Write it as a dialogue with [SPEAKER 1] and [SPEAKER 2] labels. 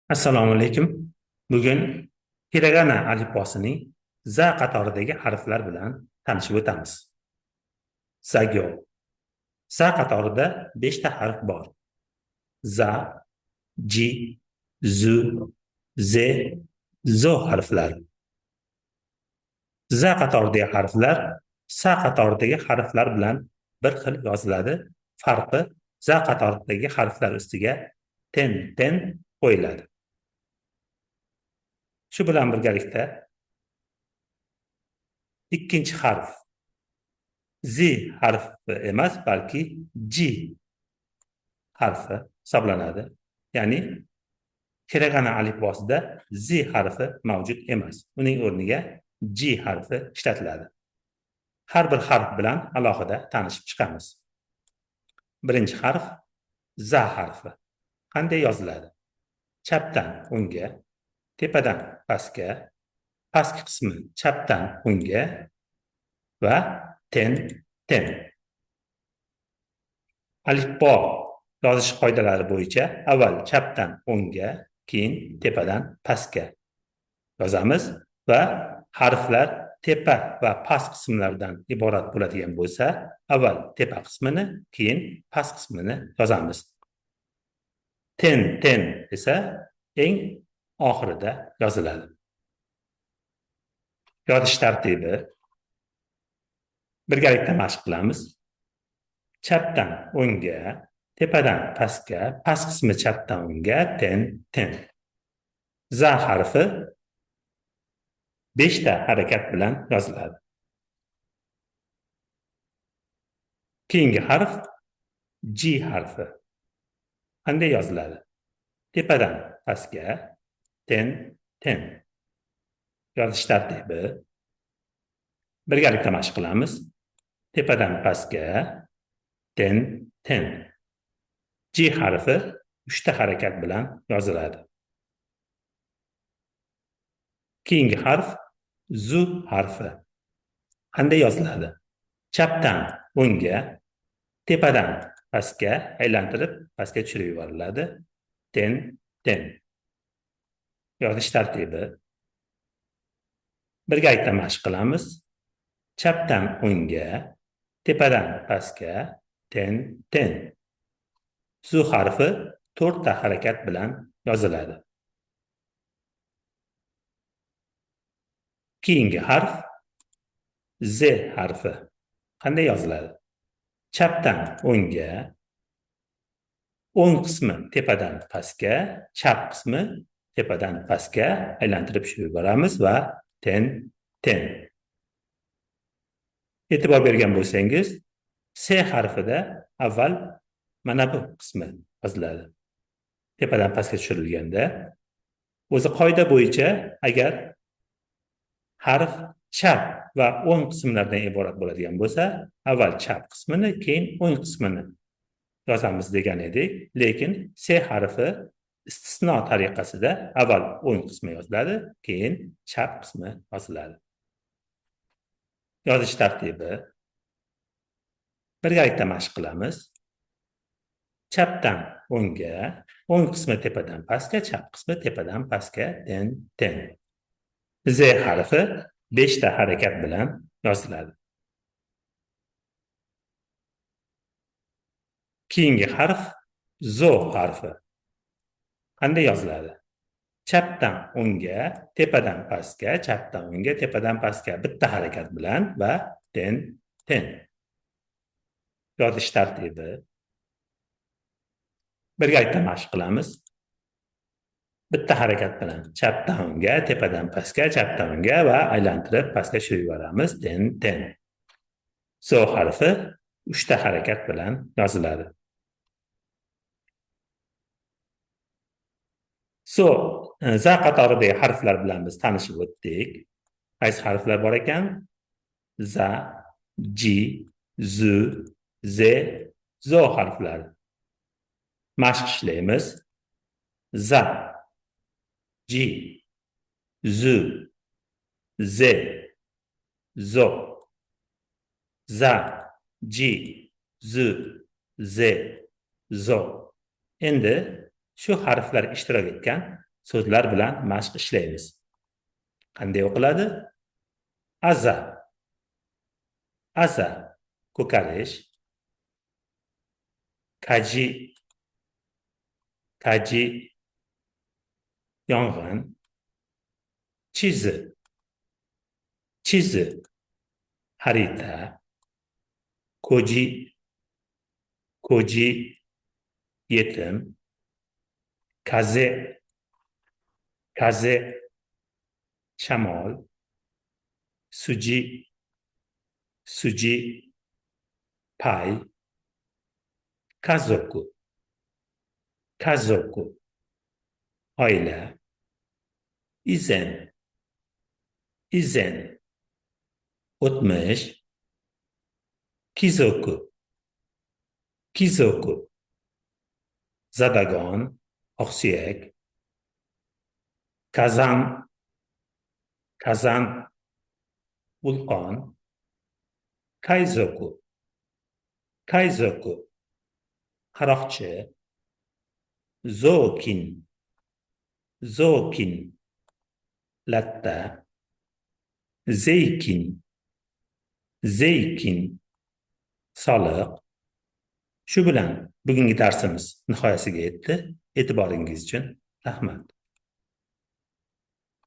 [SPEAKER 1] Assalomu alaykum. Bugun hiragana alifbosining za qatoridagi harflar bilan tanishib o'tamiz. Zagyo. Za qatorida 5 ta harf bor. Za, ji, zu, ze, zo harflari. Za qatoridagi harflar sa qatoridagi harflar bilan bir xil yoziladi. Farqi za qatoridagi harflar ustiga ten ten qo'yiladi. Shu bilan birgalikda ikkinchi harf Z harfi emas, balki G harfi hisoblanadi. Ya'ni hiragana alifbosida Z harfi mavjud emas. Uning o'rniga G harfi ishlatiladi. Har bir harf bilan alohida tanishib chiqamiz. Birinchi harf Z harfi. Qanday yoziladi? Chapdan o'ngga, tepadan pastga, pastki qismi chapdan o'ngga va ten ten. Alifbo yozish qoidalari bo'yicha avval chapdan o'ngga, keyin tepadan pastga yozamiz va harflar tepa va past qismlardan iborat bo'ladigan bo'lsa, avval tepa qismini, keyin past qismini yozamiz. Ten ten esa eng oxirida yoziladi. Yozish tartibi birgalikda mashq qilamiz. Chapdan o'ngga, tepadan pastga, past qismi chapdan o'ngga, ten ten. Za harfi 5 ta harakat bilan yoziladi. Keyingi harf G harfi. Qanday yoziladi? Tepadan pastga, ten ten. Yozish tartibi birgalikda mashq qilamiz. Tepadan pastga, ten ten. G harfi 3 ta harakat bilan yoziladi. Keyingi harf Z harfi. Qanday yoziladi? Chapdan o'ngga, tepadan pastga aylantirib pastga tushirib yuboriladi. Ten ten. Yozish tartibi birgalikda mashq qilamiz. Chapdan o'ngga, tepadan pastga, ten ten. Zu harfi 4 ta harakat bilan yoziladi. Keyingi harf Z harfi. Qanday yoziladi? Chapdan o'ngga, o'ng qismi tepadan pastga, chap qismi tepadan pastga aylantirib tushirib yuboramiz va ten ten. E'tibor bergan bo'lsangiz, S harfida avval mana bu qismi yoziladi. Tepadan pastga tushirilganda o'zi qoida bo'yicha agar harf chap va o'ng qismlardan iborat bo'ladigan bo'lsa, avval chap qismini, keyin o'ng qismini yozamiz degan edik. Lekin S harfi istisno tariqasida avval o'ng qismi yoziladi, keyin chap qismi yoziladi. Yozish tartibi birgalikda mashq qilamiz. Chapdan o'ngga, o'ng qismi tepadan pastga, chap qismi tepadan pastga, ten ten. Z harfi 5 ta harakat bilan yoziladi. Keyingi harf Zo harfi. Qanday yoziladi? Chapdan o'ngga, tepadan pastga, chapdan o'ngga, tepadan pastga bitta harakat bilan va ten ten. Yozish tartibi birgalikda mashq qilamiz. Bitta harakat bilan chapdan o'ngga, tepadan pastga, chapdan o'ngga va aylantirib pastga tushirib yuboramiz. Ten ten. Zo harfi 3 ta harakat bilan yoziladi. So, za qatoridagi harflar bilan biz tanishib o'tdik. Qaysi harflar bor ekan? Za, G, Z, Z, Zo harflari. Mashq ishlaymiz. Za, G, Z, Z, Zo. Za, G, Z, Z, Zo. Endi shu harflar ishtirok etgan So'zlar bilan mashq ishlaymiz. Qanday o'qiladi? Aza. Aza, ko'karish. Kaji. Kaji, yong'in. Chizi. Chizi, xarita. Koji. Koji, yetim. Kaze. Kaze, shamol. Suji. Suji, pay. Kazoku. Kazoku, oila. Izen. Izen, o'tmish. Kizoku. Kizoku, zadagon, oqsuyak. Kazan. Kazan, vulqon. Kayzoku. Kayzoku, qaroqchi. Zokin. Zokin, latta. Zeykin. Zeykin, soliq. Shu bilan bugungi darsimiz nihoyasiga yetdi. E'tiboringiz uchun rahmat.